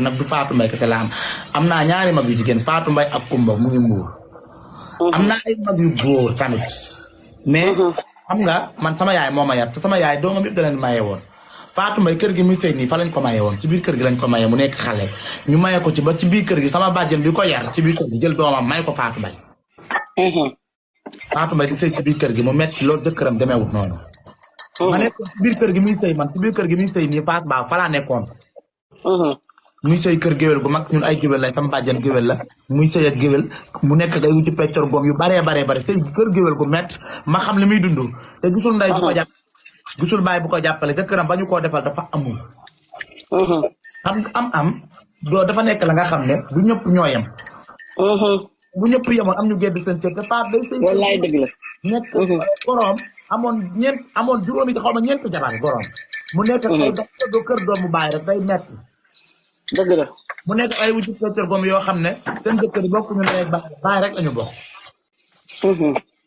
nag du Fatou Mbaye kese la am naa ñaari mag yu jigéen Fatou Mbaye ak Kumba mu ngi Mbuur am naa ay mag yu góor tamit mais xam nga man sama yaay moo ma yar te sama yaay doomam yëpp da leen maye woon Fatou Mbaye kër gi muy sëy nii fa lañ ko maye woon ci biir kër gi lañ ko maye mu nekk xale ñu maye ko ci ba ci biir kër gi sama bàjjen bi ko yar ci biir kër gi jël doomam may ko Fatou Mbaye Fatou Mbaye di sëy ci biir kër gi mu metti loolu jëkkëram demeewut noonu ma nekkoon ci biir kër gi muy sëy man ci biir kër gi muy sëy nii Fatou Ba fa laa nekkoon muy sëy kër géwél gu mag ñun ay géwél lañ sama bàjjen géwél la muy sëy ak géwél mu nekk day wuti peccor goom yu baree sëy kër géwél gu mett ma xam li muy dund te gisul nday bu ko jàpp gisul baay bu ko jàppale jëkkëram ba ñu koo defal dafa amul xam am doo dafa nekk la nga xam ne du ñëpp ñoo yem bu ñëpp yemoon am ñu gedd seen cër te Fatou day sëy wallaay dëgg la nekk goroom amoon juróomi xaw ma ñeent jabar goroom mu nekk ay do kër doomu baay rek day metti dëgg la mu nekk ay wuti peccor goom yoo xam ne seen jëkkër yi bokkuñu ne baay rek lañu bokk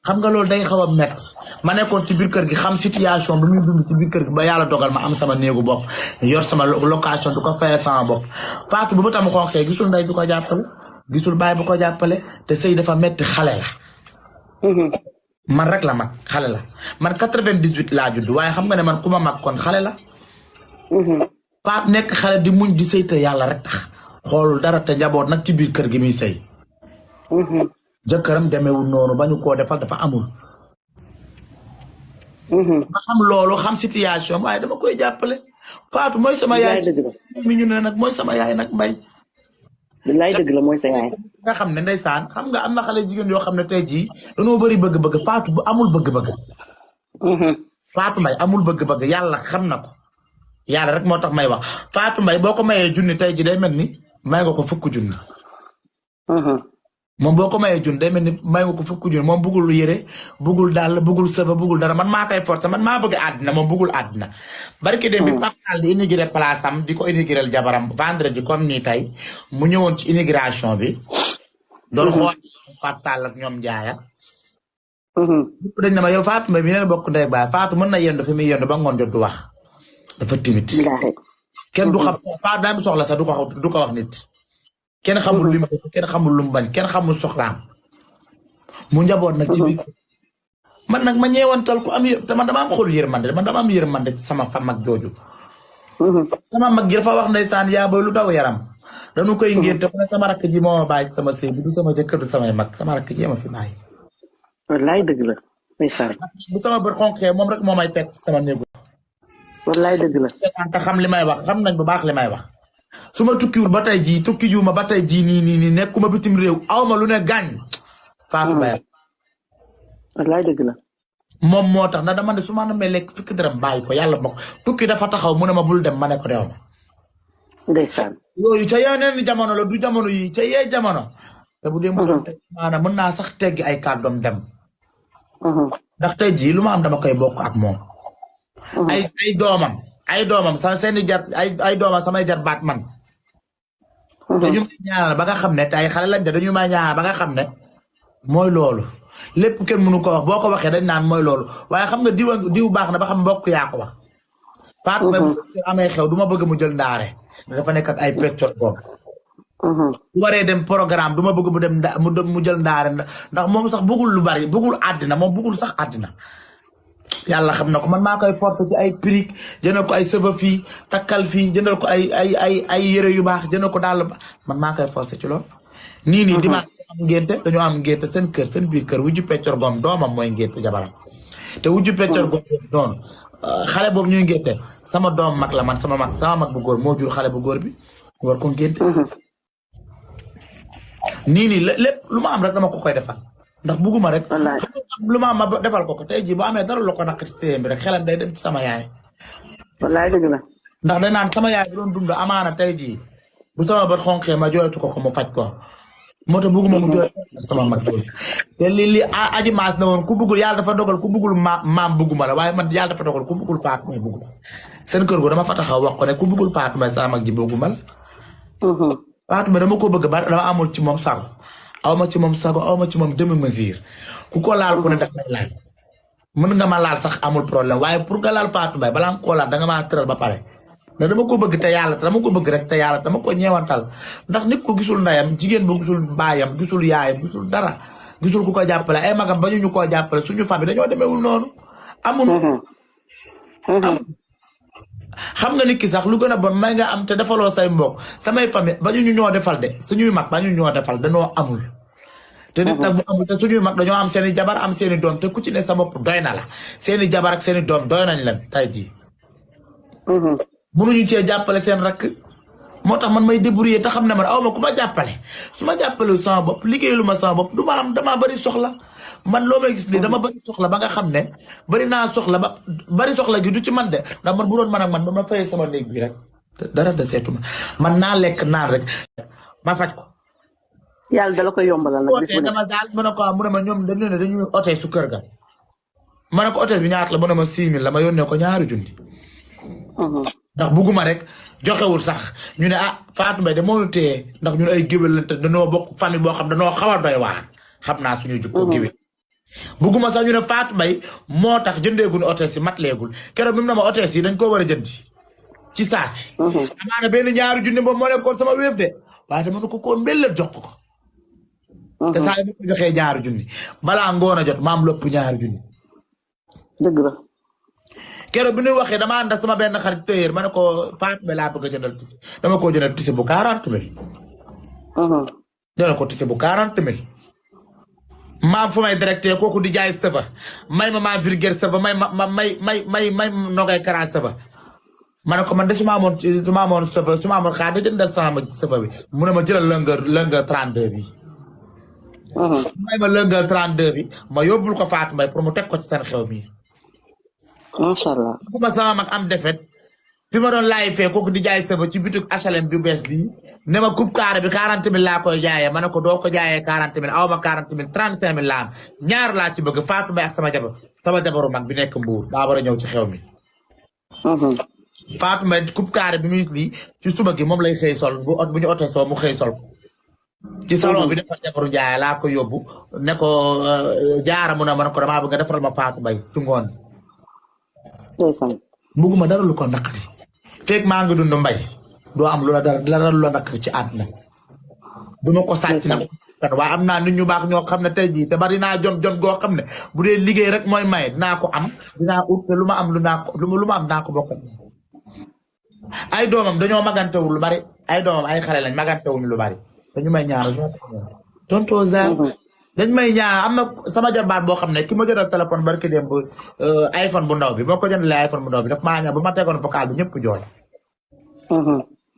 xam nga loolu day xaw a métti ma nekkoon ci biir kër gi xam situation bi muy dund ci biir kër gi ba yàlla dogal ma am sama néegu bopp yor sama location du ko fayal sama bopp Fatou bu tam xonqee gisul ndey du ko jàppale gisul baay bu ko jàppale te sëy dafa métti xale la man rek la mag xale la man 98 laa judd waaye xam nga ne man ku ma mag kon xale la Fatou nekk xale di muñ di sëy te yàlla rek tax xoolul dara te njaboot nag ci biir kër gi muy sëy jëkkëram demeewul noonu ba ñu koo defal dafa amul ma xam loolu xam situation waaye dama koy jàppale Fatou mooy sama yaay mi ñu ne nag mooy sama yaay nag mbay bilaay dëgg la mooy sa yaay nga xam ne ndeysaan xam nga am na xale jigéen yoo xam ne tey jii dañoo bëri bëgg-bëgg Fatou bu amul bëgg-bëgg Fatou Mbaye amul bëgg-bëgg yàlla xam na ko yàlla rek moo tax may wax Fatou Mbaye boo ko mayee junni tey ji day mel ni may nga ko fukk junni moom boo ko mayee junni day mel ni may nga ko fukk junni moom bëggul yére bëggul dàll bëggul sëfa bëggul dara man maa koy forcé man maa bëgg àddina moom bëggul àddina barki dem bi Pape Sall di inauguré place am di ko inauguré jabaram vendredi comme nii tey mu ñëwoon ci inauguration bi doon xool Pape Sall ak ñoom Njaaya dañ ne ma yow Fatou Mbaye mi leen bokk ndey baay Fatou mën na yendu fi muy yendu ba ngoon jot du wax dafa timide kenn du xam Fatou daa soxla sax du ko wax nit kenn xamul lim kenn xamul lu mu bañ kenn xamul soxlaam mu njaboot nag ci biir man nag ma ñeewantal ko am te man dama am xol yërmande man dama am yërmande ci sama fa mag jooju sama mag ji dafa wax ndeysaan yaa booy lu daw yaram dañu koy ngénte mu ne sama rakk ji moo ma bàyyi sama sëy bi du sama jëkkër du samay mag sama rakk ji ma fi bàyyi wallaay dëgg la ndeysaan bu sama bët xonqee moom rek moo may fekk sama néegu wallaay dëgg la te xam li may wax xam nañ bu baax li may wax su ma tukkiwul ba tey jii tukki jiw ma ba tey jii nii nekkuma bitim réew aw ma lu ne gaañ Fatou Mbaye wallaay dëgg la moom moo tax na dama ne su ma namee lekk fukki dërëm bàyyi ko yàlla bokk tukki dafa taxaw mu ne ma bul dem ma ne ko deew ma ndeysaan yooyu ca yeneen jamono la du jamono yi ca yee jamono te bu dee mu doon teg maanaam mën naa sax teggi ay kàddoom dem ndax tey jii lu ma am dama koy bokk ak moom ay doomam sama seeni jar ay doomam samay jar baat man dañu may ñaanal ba nga xam ne te ay xale lañ te dañu may ñaanal ba nga xam ne mooy loolu lépp kenn mënu ko wax boo ko waxee dañ naan mooy loolu waaye xam nga diw baax na ba xam mbokk yaa ko wax Fatou Mbaye bu amee xew du ma bëgg mu jël ndaare dafa nekk ak ay peccor boobu bu waree dem programme du ma bëgg mu dem mu jël ndaare ndax moom sax bëggul lu bari bëggul àddina moom bëggul sax àddina yàlla xam na ko man maa koy porté ci ay prix jëndal ko ay sëfa fii takkal fii jëndal ko ay yére yu baax jëndal ko daal man maa koy forcé ci loolu nii dimanche am ngénte dañoo am ngénte seen kër seen biir kër wujju peccor goom doomam mooy ngénte jabaram te wujju peccor goom doon xale boobu ñuy ngénte sama doom mag la man sama mag bu góor moo jur xale bu góor bi war ko ngénte nii lépp lu ma am rek dama ko koy defal ndax bugguma rek lu ma am ma defal ko tey jii boo amee dara lu ko naqari séem bi rek xelam day dem ci sama yaay wallaay dëgg la ndax day naan sama yaay bi doon dund amaana tey jii bu sama bët xonqee ma jooytu ko mu faj ko moo tax bugguma mu jooy sama mag jooju te li aji maas na woon ku buggul yàlla dafa dogal ku buggul maam bugguma la waaye man yàlla dafa dogal ku buggul Fatou Mbaye bugguma seen kër go dama fa taxaw wax ko ne ku buggul Fatou Mbaye sama mag ji bugguma la Fatou Mbaye dama ko bëgg ba dama amul ci moom sago aw ma ci moom sago aw ma ci moom demi mesure ku ko laal ku ne daf may laal mën nga ma laal sax amul problème waaye pour nga laal Fatou Mbaye balaa nga koo laal da nga maa tëral ba pare da dama ko bëgg te yàlla dama ko bëgg rek te yàlla dama ko ñeewantal ndax nit ko gisul ndayam jigéen bu gisul baayam gisul yaayam gisul dara gisul ku ko jàppale ay magam bañu ñu koo jàppale suñu famille dañoo demeewul noonu amuñu xam nga nit ki sax lu gën a bon may nga am te defaloo say mbokk samay famille bañu ñu ñoo defal de suñuy mag bañu ñoo defal dañoo amul te nit nag bu amul te suñuy mag dañoo am seeni jabar am seeni doom te ku ci ne sa bopp doy na la seeni jabar ak seeni doom doy nañ leen tey jii mënuñu cee jàppale seen rakk moo tax man may débrouiller te xam ne man aw ma ku ma jàppale su ma jàppale sama bopp liggéeyalu ma sama bopp du ma am damaa bëri soxla man loo may gis nii dama bëri soxla ba nga xam ne bëri naa soxla ba bëri soxla gi du ci man de ndax man bu doon man ak man ba ma fayee sama néeg bi rek dara de seetuma man naa lekk naan rek ma faj ko. yàlla dala koy yombalal nag bis bu ne dama daal mu ne ko mu ne ma ñoom dañu ne dañuy ote su kër ga ma ne ko hôtel bi ñaata la mu ne ma 6000 la ma yónnee ko ñaari junni. ndax bugguma rek joxewul sax ñu ne ah Fatou Mbaye de moo ñu téye ndax ñun ay géwél lañ te dañoo bokk famille boo xam dañoo xaw a doy waar xam naa suñu jukko géwél bugguma sax ñu ne Fatou Mbaye moo tax jëndeegul hôtel si mat leegul keroog bi mu ne ma hôtel si dañ koo war a jënd ci saasi amaana benn ñaari junni boobu moo nekkoon sama wéef de waaye dama ne ko koon mbellal jox ko te saa yi ma ko joxee ñaari junni balaa ngoon a jot maam lopp ñaari junni dëgg la keroog bi ñu waxee dama ànd ak sama benn xarit téyeer ma ne ko Fatou Mbaye laa bëgg a jëndal tisi dama koo jëndal tisi bu 40 000 jëndal ko tisi bu 40 000 maam fu may directé kooku di jaay sëfa may ma virgule sëfa may nogay kara sëfa ma ne ko man de su ma amoon sëfa su ma amoon xaar da jëndal sama sëfa bi mu ne ma jëlal longueur 32 bi may ma longueur 32 bi ma yóbbul ko Fatou Mbaye pour mu teg ko ci seen xew mi macha allah bu ma sama mag am defet fi ma doon laay fee kooku di jaay sëba ci bitik HLM bi bees bii ne ma coupe carré bi 40 000 laa koy jaayee ma ne ko doo ko jaayee 40 000 aw ma 40 000 35 000 laa am ñaar laa ci bëgg Fatou Mbaye ak sama jabaru mag bi nekk Mbour daa war a ñëw ci xew mi. Fatou Mbaye coupe carré bi muy lii ci suba gi moom lay xëy sol bu ñu oto soo mu xëy sol ci salon bi defar jabaru jaay laa ko yóbbu ne ko jaara mu ne ma ne ko damaa bëgg nga defaral ma Fatou Mbaye ci ngoon. bugguma dara lu ko naqari feeg maa ngi dund mbay doo am lu la dara lu la naqari ci àdduna du ma ko sàcc nag waaye am naa nit ñu baax ñoo xam ne tey jii te bari naa jom goo xam ne bu dee liggéey rek mooy may dinaa ko am dinaa ut te lu ma am lu ma am naa ko bokk ay doomam dañoo magantewul lu bari ay doomam ay xale lañ magantewuñu lu bari dañu may ñaar tonto Zaa dañ may ñaan am na sama jarbaat boo xam ne ki ma jëndal téléphone barki dem bu iPhone bu ndaw bi boo ko jëndalee iPhone bu ndaw bi daf maa ñaan bu ma tegoon vocal bi ñëpp jooy.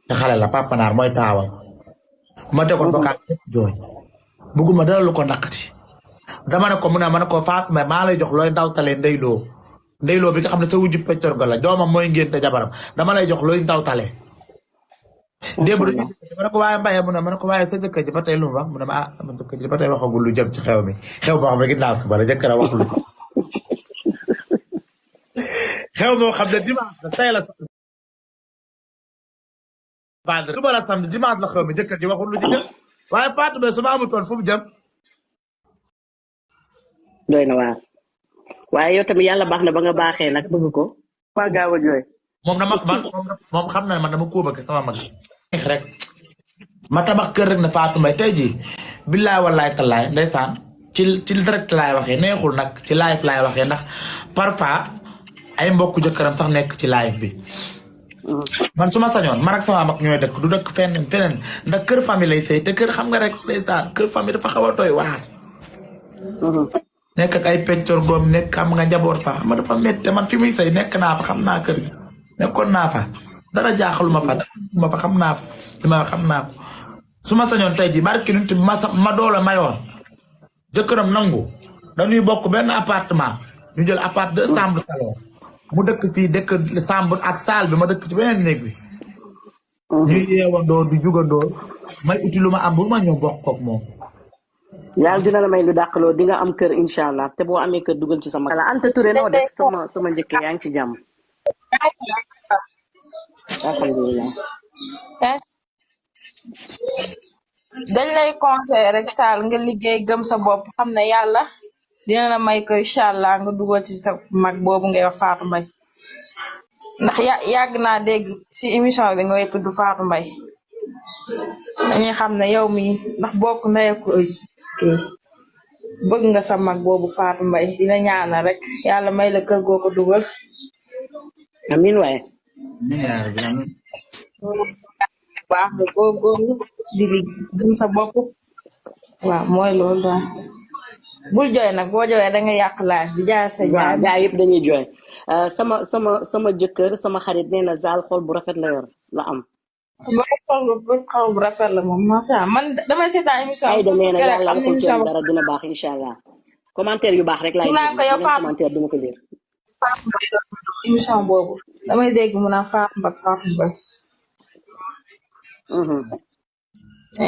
te xale la Papa Naar mooy taawam bu ma tegoon vocal bi ñëpp jooy bugguma dara lu ko naqati dama ne ko mu ne ma ne ko Fatou Mbaye maa lay jox looy ndawtalee ndeyloo bi nga xam ne sa wujju peccor ga la doomam mooy ngénte jabaram dama lay jox looy ndawtalee. démb dañuy ma ne ko waaye Mbaye mu ne ma ne ko waaye sa jëkkër ji ba tey lu mu wax mu ne ma ah sama jëkkër ji ba tey waxagul lu jëm ci xew mi xew boo xam ne ginnaaw suba la jëkkër a wax lu xew moo xam ne dimanche la tey la vendredi suba la samedi dimanche la xew mi jëkkër ji waxul lu ci jëm waaye Fatou Mbaye su ma amutoon fu mu jëm. doy na waar waaye yow tamit yàlla baax na ba nga baaxee nag bëgg ko. waa gaaw a jooy. moom xam na ne man dama ko bëgg sama mag rek ma tabax kër rek ne Fatou Mbaye tey jii billaay wallaay tallaay ndeysaan ci direct laay waxee neexul nag ci live laay waxee ndax parfois ay mbokku jëkkëram sax nekk ci live bi man su ma sañoon man ak sama mag ñooy dëkk du dëkk feneen ndax kër famille lay sëy te kër xam nga rek ndeysaan kër famille dafa xaw a doy waar nekk ak ay peccor goom nekk xam nga njaboot fa xam nga dafa métti man fi muy sëy nekk naa fa xam naa kër gi nekkoon naa fa dara jaaxaluma fa xam naa fa xam naa ko su ma sañoon tey jii barki nit ma doole mayoon jëkkëram nangu dañuy bokk benn appartement ñu jël appart 2 chambres salon mu dëkk fii dëkk chambre ak salle bi ma dëkk ci beneen néeg bi ñuy yeewandoo di jugandoo may uti lu ma am bu ma ñëw bokk koog moom yàlla dina la may lu dàqaloo di nga am kër incha allah te boo amee kër dugal ci sama kala Anta Touré noo def sama njëkk yaa ngi ci jàmm alhamdulilah dañ lay conseiller rek Sall nga liggéey gëm sa bopp xam ne yàlla dina la may ko incha allah nga dugal ci sa mag boobu ngay wax Fatou Mbaye ndax yàgg naa dégg si émission bi ngay tudd Fatou Mbaye dañuy xam ne yow mi ndax bokk na ko kii bëgg nga sa mag boobu Fatou Mbaye dina ñaanal rek yàlla may la kër goo ko dugal. amiin waaye. baax nga góorgóorlu di gëm sa bopp waaw mooy loolu daal bul jooy nag boo jooyee da nga yàq laaj bi jaay sa jaay. waaw jaay yëpp dañuy jooy sama jëkkër sama xarit nee na Zal xol bu rafet la yor la am. xol bu rafet la moom macha allah man damay seetaan émission ay da nee na yàlla defal kenn dara dina baax incha allah commentaire yu baax rek laay déglu commentaire duma ko lire. émission boobu damay dégg mu naan Fatou Mbaye.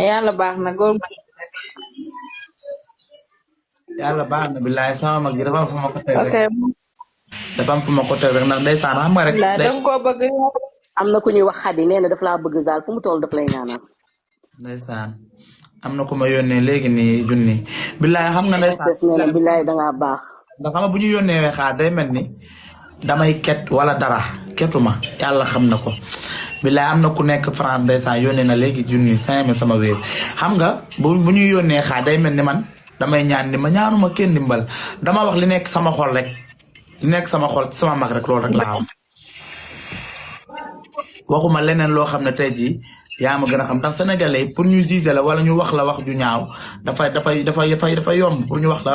yàlla baax na góor. yàlla baax na billaay sama mag ji dafa am fu ma ko teg rek. dafa am fu ma ko teg rek ndax ndeysaan xam nga rek. danga koo bëgg. am na ku ñuy wax Xadi nee na daf laa bëgg Zal fu mu toll daf lay ñaanal. ndeysaan am na ku ma yónnee léegi nii junni. billaay xam nga ndeysaan nee na billaay dangaa baax. ndax xam nga bu ñu yónnee xaar day mel ni damay ket wala dara ketuma yàlla xam na ko. billaay am na ku nekk France ndeysaan yónnee na léegi junni 5000 sama wéer xam nga bu ñuy yónnee xaar day mel ni man damay ñaan ni ma ñaanuma kenn dimbal dama wax li nekk sama xol rek li nekk sama xol sama mag rek loolu rek laa wax waxuma leneen loo xam ne tey jii yaa ma gën a xam ndax sénégalais pour ñu juger la wala ñu wax la wax ju ñaaw dafay yomb pour ñu wax la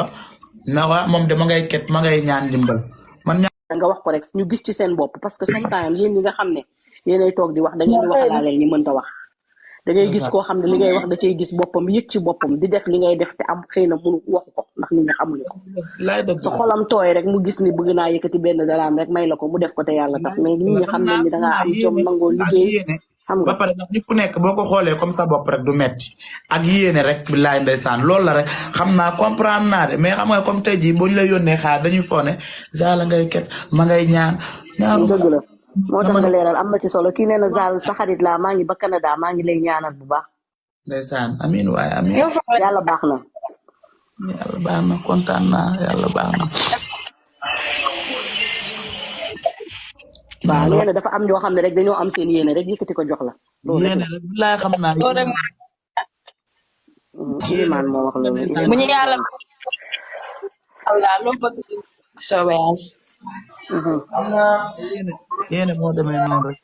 na waa moom de ma ngay ket ma ngay ñaan dimbal man nga wax ko rek ñu gis ci seen bopp parce que sometimes yéen ñi nga xam ne yéenay toog di wax da ngeen di waxalaaleel ñi mënta wax da ngay gis koo xam ne li ngay wax da cay gis boppam yëg ci boppam di def li ngay def te am xëy na mënu waxu ko ndax nit ñi xamuñu ko sa xolam tooy rek mu gis ni bëgg naa yëkkati benn daraam rek may la ko mu def ko te yàlla tax mais nit ñi xam nañ ni da ngaa am jom nangoo liggéey xam nga ba pare ndax nit ku nekk boo ko xoolee comme sa bopp rek du metti ak yéene rek billaay ndeysaan loolu la rek xam naa comprendre naa de mais xam nga comme tey jii boo ñu la yónnee xaar dañuy foone Zal ngay ket ma ngay ñaanu dëgg la moo tax nga leeral am na ci solo kii nee na Zal sa xarit laa maa ngi ba Canada maa ngi lay ñaanal bu baax. ndeysaan amiin waaye amiin. yàlla baax na. yàlla baax na kontaan naa yàlla baax na. waaw nee na dafa am ñoo xam ne rek dañoo am seen yéene rek yëkkati ko jox la. loolu yéene rek laa xam naa. Ilimaan moo wax loolu. bu ñu yàlla loo bëgg soobee yéene moo demee noonu rek.